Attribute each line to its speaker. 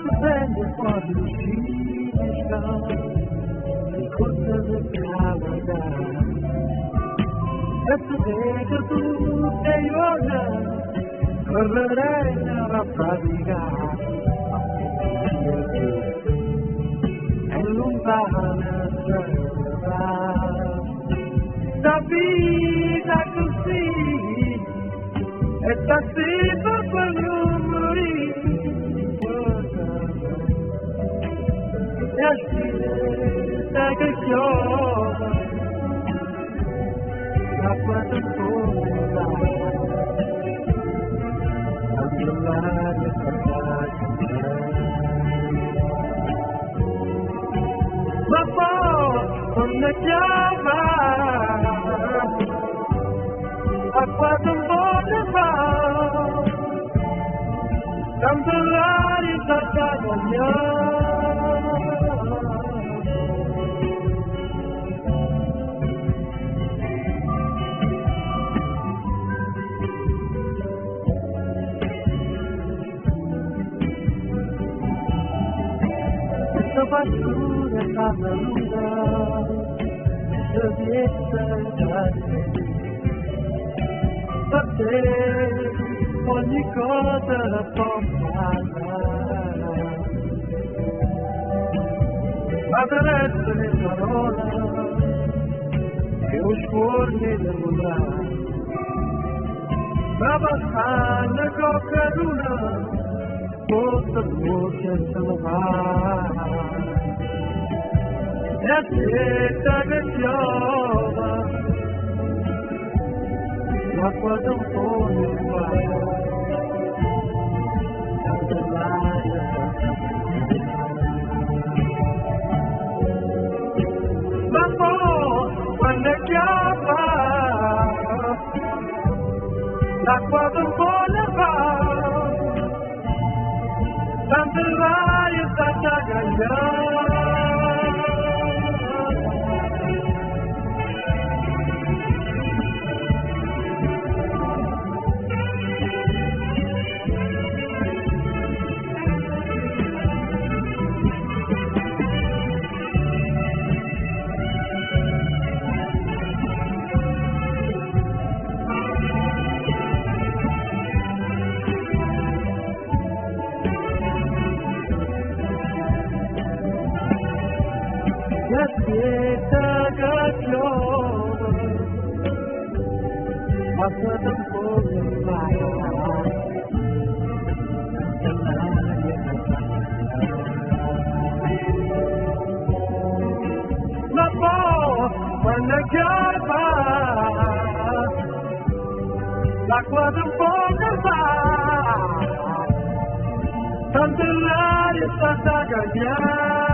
Speaker 1: Te prende quando uscì di corsa per cavalcare. E te vedo tutte i giorni, correre a praticare. E lontana se ne va. La vita così, e sta sempre per non morire. E aspetta che piova, l'acqua tampone va, tanto l'aria sta Ma poi quando chiama, l'acqua tampone va, tanto l'aria sta Questa paura fa la luna, per te ogni cosa la può fare. Ma per essere parola che lo scorni del. Ma passando cocca luna, forse voce se ne va. E aspetta che piova, l'acqua tampone va, tanto l'aria sta. Ma poi quando chiama, l'acqua tampone va, tanto l'aria sta a Aspetta che piova, l'acqua tampone va, tanto l'aria sta. Ma poi quando chiama, l'acqua tampone va, tanto l'aria sta a.